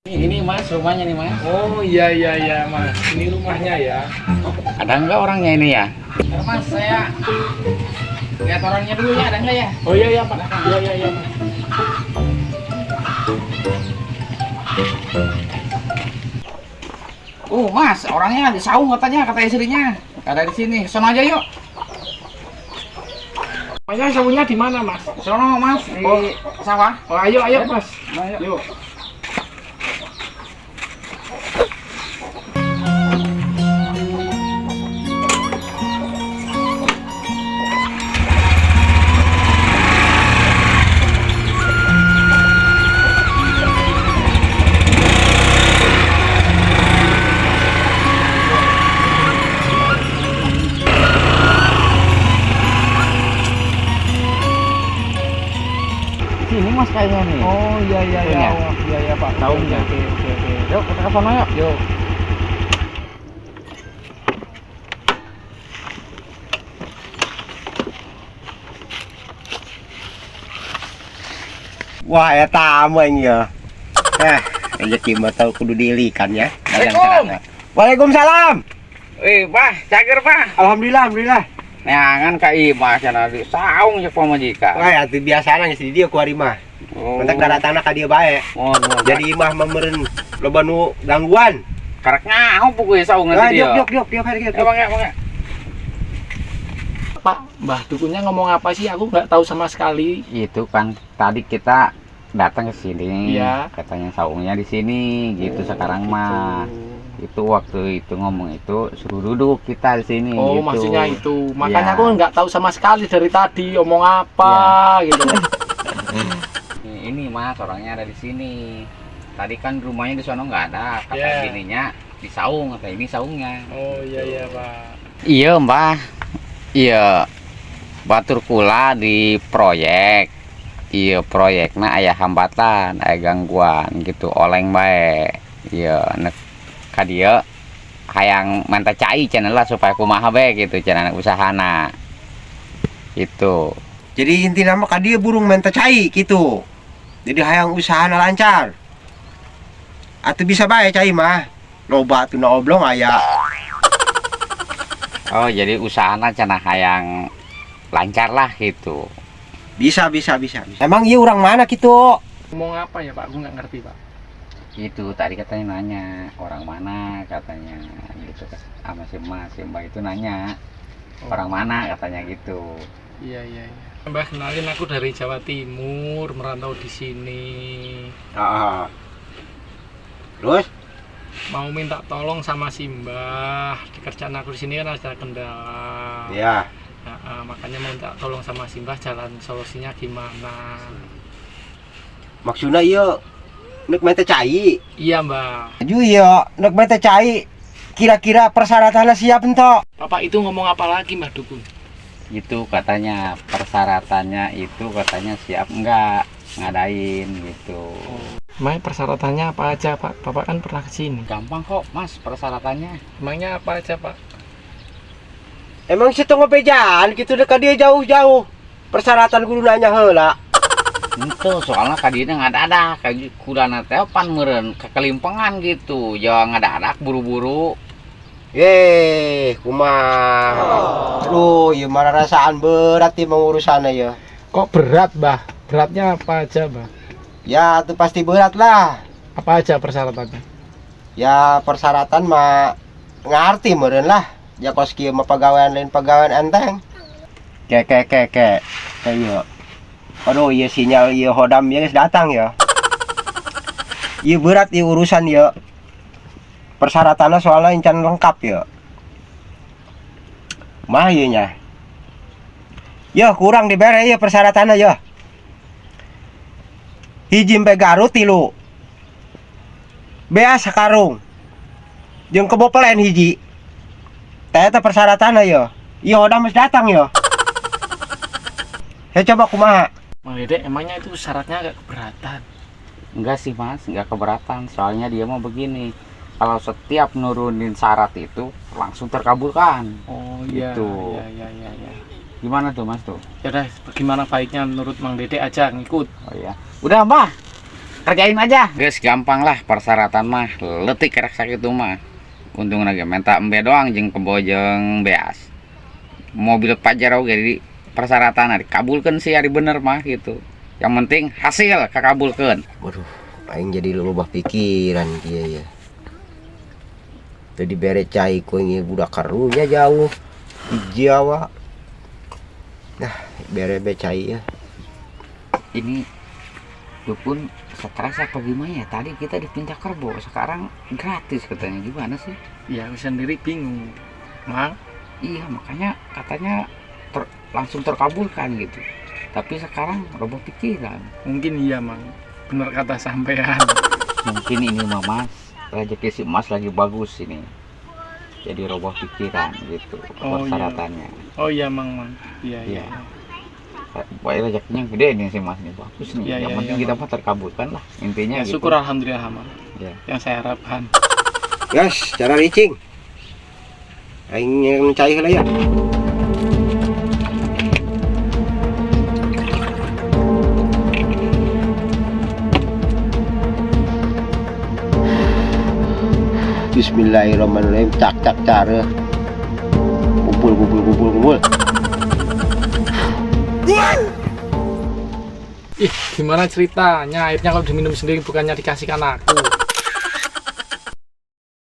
Ini Mas, rumahnya nih Mas. Oh iya iya iya Mas, ini rumahnya ya. Ada nggak orangnya ini ya? Bentar, Mas, saya lihat orangnya dulu ya, ada nggak ya? Oh iya iya Pak, iya iya iya Mas. Oh Mas, orangnya di saung katanya, kata istrinya. Ada di sini, sono aja yuk. Masnya saungnya di mana Mas? Sono Mas, di sawah. Oh ayo ayo Mas. Ayo. Yuk. Sini Mas kayaknya nih. Oh iya iya iya. Itunya. Oh, iya iya Pak. Saungnya. Oke oke oke. Yuk kita ke sono yuk. Yuk. Wah, eta aing ya. Rezeki mah tau kudu diilikan ya. Dagang Assalamualaikum. serangga. Waalaikumsalam. Eh, Pak, cager Pak. Alhamdulillah, alhamdulillah. Neangan ka imah cenah di saung jeung pamajikan. Wah, atuh biasana geus di dieu ku ari mah. Oh. Mentak daratana ka dieu bae. Oh, oh. Jadi imah mah meureun loba nu gangguan. Karek nyaho puguh saung Ah, nanti dia. diuk diuk diuk diuk diuk. Ya, Bang ya, Bang ya. Pak, Mbah Dukunnya ngomong apa sih? Aku nggak tahu sama sekali. Itu kan tadi kita datang ke sini. Iya. Katanya saungnya di sini gitu Oh, sekarang gitu. mah. Itu waktu itu ngomong itu suruh duduk kita di sini Oh, gitu. maksudnya itu. Makanya Iya. aku nggak tahu sama sekali dari tadi omong apa gitu. Ini Mas orangnya ada di sini. Tadi kan rumahnya di sono nggak ada, kata Iya. bininya di saung, kata ini saungnya. Oh iya iya Pak. Iya Mbah, iya batur kula di proyek. Iya proyeknya aya hambatan, aya gangguan gitu, oleng bae. Iya nek ka dieu hayang menta cai cenah lah supaya kumaha bae gitu cenah usahana. Itu. Jadi intina mah ka dieu burung menta cai gitu. Jadi hayang usahana lancar. Atuh bisa bae cai mah. Loba atuh na oblong aya. Oh, jadi usahana cenah hayang lancar lah gitu. Bisa bisa bisa. bisa. Emang ieu urang mana gitu? Ngomong apa ya Pak? Aku nggak ngerti Pak. Itu tadi katanya nanya orang mana katanya gitu sama si Mas, si Mbak itu nanya Oh. orang mana katanya gitu. Iya iya iya. Mbah kenalin aku dari Jawa Timur, merantau di sini. Heeh. Terus? Mau minta tolong sama si Mbah. Di kerjaan aku di sini kan ada kendala. Iya. Nah, makanya mau minta tolong sama si Mbah jalan solusinya gimana. Maksudnya ieu nek menta cai. Iya Mbah. Ju ieu nek menta cai kira-kira persyaratannya siap ento? Bapak itu ngomong apa lagi Mbah Dukun? Itu katanya persyaratannya itu katanya siap enggak ngadain gitu. Emangnya persyaratannya apa aja Pak? Bapak kan pernah ke sini. Gampang kok Mas persyaratannya. Emangnya apa aja Pak? Emang situ ngepejaan gitu dek ka dia jauh-jauh. Persyaratan kudu nanya heula. Itu soalnya kadinya ngadadak kayak kudana teh pan meureun kekelimpengan gitu. Jangan ngadadak buru-buru. Ye, kumaha. Aduh, ieu mah rasaan berat ieu mah urusanna ya. Kok berat Mbah? Beratnya apa aja Mbah? Ya, itu pasti berat lah. Apa aja persyaratannya? Ya, persyaratan mah ngarti meureun lah. Ya kos kieu mah pagawean lain pagawean enteng. Ke ke ke ke. Ke ieu. Aduh, ieu sinyal ieu hodam ieu geus datang ya. Ieu berat ieu urusan ieu. Persyaratannya soalnya encan lengkap ya. Mah ieu nya. Yo kurang dibere ieu persyaratannya yo. Hiji empe Garut tilu. Beas sakarung. Jeung kebo pelen hiji. Teh eta persyaratannya yo. Ieu hodam geus datang yo. Ya coba kumaha? Mang Dede, emangnya itu syaratnya agak keberatan? Enggak sih Mas, enggak keberatan. Soalnya dia mau begini. Kalau setiap nurunin syarat itu langsung terkabulkan. Oh iya, Gitu. iya iya iya iya. Gimana tuh Mas tuh? Ya udah, gimana baiknya menurut Mang Dede aja ngikut. Oh iya. Udah Mbah. Kerjain aja. Guys, gampang lah persyaratan mah. Leutik kerek sakitu mah. Untung lagi minta embe doang jeung kebo jeung beas. Mobil Pajero ge di persyaratan dikabulkeun sih, ari bener mah gitu. Yang penting hasil kakabulkeun. Waduh, aing jadi loba pikiran kieu ya. Teu dibere cai ku ieu budak karunya jauh di Jawa. Nah, bere be cai ya. Ini dukun stres apa gimana ya? Tadi kita dipinta kerbo, sekarang gratis katanya. Gimana sih? Ya aku sendiri bingung, Mang. Iya, makanya katanya langsung terkabulkan gitu. Tapi sekarang robah pikiran. Mungkin iya, Mang. Bener kata sampean. Mungkin ini mah, Mas, rezeki si Mas lagi bagus ini. Jadi robah pikiran gitu Oh, iya. persyaratannya. Oh iya, Mang, Mang. Iya. Iya. Pokoknya rezekinya gede nih si Mas nih, bagus nih. Iya, Yang iya, penting iya, kita Mang. Mah terkabulkan lah intinya Ya, gitu. syukur alhamdulillah, Mang. Iya. Yang saya harapkan. Gas, cara cicing. Aing yang cai heula ya. Bismillahirrahmanirrahim. Cak cak cara. Kumpul kumpul kumpul kumpul. Ih, gimana ceritanya? Airnya kalau diminum sendiri bukannya dikasihkan aku.